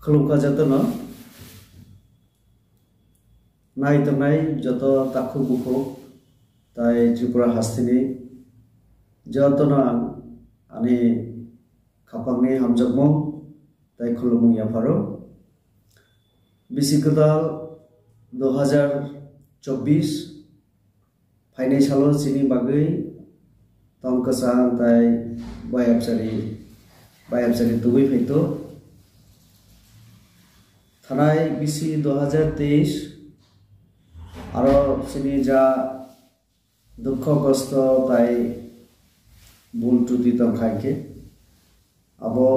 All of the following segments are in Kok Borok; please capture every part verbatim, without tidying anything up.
Khulumkha jotono, nai tongnai joto takhuk bukhuk tai Tripura hasteni jotono ang ani khapangni hamjakmung tai khulumung yapharo. Bisi kwtal dui hajar chobbish phainai salo chini bagwi tong kwchang tai bayapchari, bayapchari tubui phaito. Thanai bisi dui hajar teis aro chini ja dukho kosto tai bul truti tongkha hinkhe abo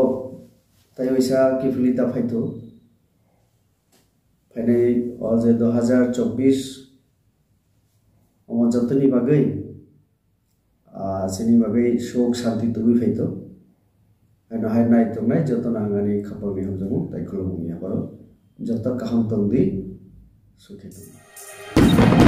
tai waisa kiphilwi ta phaito. Phainai o je dui hajar chobbish omo jotoni bagwi, ah, chini bagwi suk shanti tubui phaito. Haino hai nai tongnai jotono ang ani khapangni hamjakmung tai khulumung yapharo. Joto kaham tongdi, sukhe tongdi.